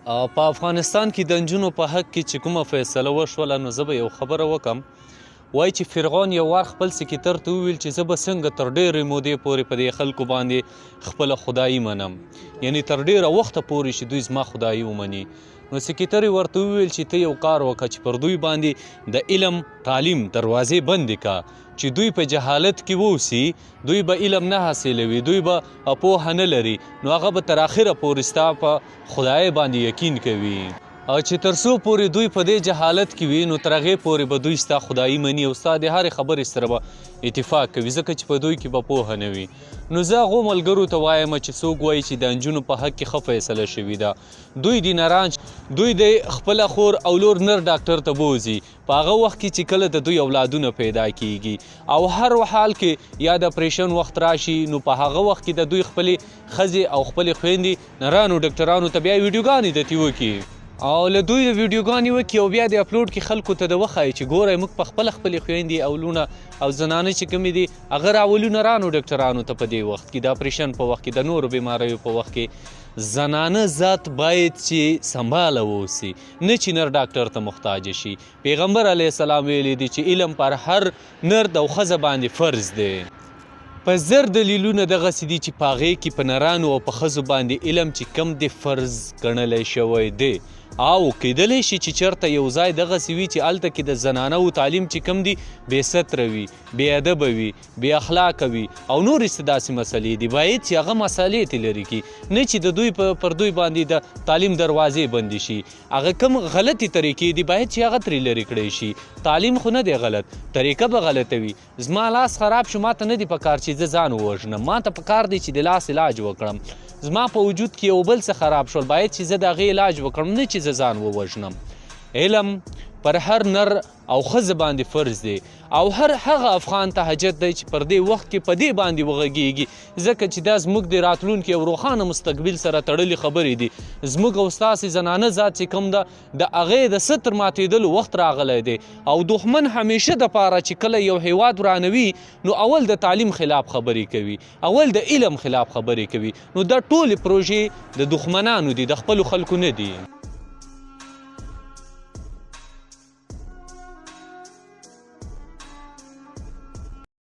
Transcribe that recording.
په افغانستان کې د نجونو په حق کې چې کومه فیصله وشوله، نو زه به یو خبره وکم. وایي چې فرعون یو وار خپل سکتر ته وویل چې زه به څنګه تر ډېرې مودې پورې په دې خلکو باندې خپله خدایي منم، یعنی تر ډېره وخته پورې چې دوی زما خدایي ومني. نو سکتر یې ورته وویل چې ته یو کار وکړه چې پر دوی باندې د علم تعلیم دروازې بندې کا، چې دوی په جهالت کې واوسي، دوی به علم نه حاصلوي، دوی به پوهه نه لري، نو هغه به تر اخره پورې ستا په خدای باندې یقین کوي. او چې تر څو پورې دوی په دې جهالت کې وي، نو تر هغې پورې به دوی ستا خدایي مني او ستا د هرې خبرې سره به اتفاق کوي، ځکه چې په دوی کې به پوهه نه وي. نو زه هغو ملګرو ته وایم چې څوک وایي چې د نجونو په حق کې ښه فیصله شوې ده، دوی دې نران، دوی دې خپله خور او لور نر ډاکټر ته بوځي، په هغه وخت کې چې کله د دوی اولادونه پیدا کیږي او هر حال کې یا د اپریشن وخت راشي، نو په هغه وخت کې د دوی خپلې ښځې او خپلې خویندې نرانو ډاکټرانو ته بیا ویډیوګانې د تي وکړي او له دوی د ویډیوګانې وکړي او بیا د اپلوډ کې خلکو ته د وښایي چې ګورئ، موږ په خپله خپلې خویندې او لوڼه او زنانه چې کومې دي، هغه راولو نرانو ډاکټرانو ته. په دې وخت کې، د اپریشن په وخت کې، د نورو بیماریو په وخت کې زنانه ذات باید چې سمباله واوسي، نه چې نر ډاکټر ته محتاج شي. پیغمبر علیه السلام ویلي دي چې علم پر هر نر او ښځه باندې فرض دی. په زر دلیلونه دغسې دي چې په هغې کې په نرانو او په ښځو باندې علم چې کم دی فرض ګڼلی شوی دی، او کېدلی شي چې چېرته یو ځای دغسې وي چې هلته کې د زنانو تعلیم چې کم دی بې ستره وي، بې ادبه وي، بې اخلاقه وي او نورې څه داسې مسلې دي، باید چې هغه مسلې ترې لرې کړي، نه چې د دوی په پر دوی باندې د تعلیم دروازې بندې شي. هغه کوم غلطې طریقې دي، باید چې هغه ترې لرې کړی شي. تعلیم خو نه دی غلط، طریقه به غلطه وي. زما لاس خراب شو، ماته نه دی پکار چې زه ځان ووژنم، ماته پکار دی چې د لاس علاج وکړم. زما په وجود کې یو بل څه خراب شول، باید چې زه د هغې علاج وکړم، نه چې زه ځان ووژنم. علم پر هر نر او ښځه باندې فرض دی او هر هغه افغان ته حاجت دی چې پر دې وخت کې په دې باندې وغږیږي، ځکه چې دا زموږ د راتلونکي او روښانه مستقبل سره تړلې خبرې دي. زموږ او ستاسې زنانه ذات چې کوم ده، د هغې د ستر ماتېدلو وخت راغلی دی، او دښمن همیشه د پاره چې کله یو هیواد ورانوي، نو اول د تعلیم خلاف خبرې کوي، اول د علم خلاف خبرې کوي. نو دا ټولې پروژې د دښمنانو دي، د خپلو خلکو نه دي.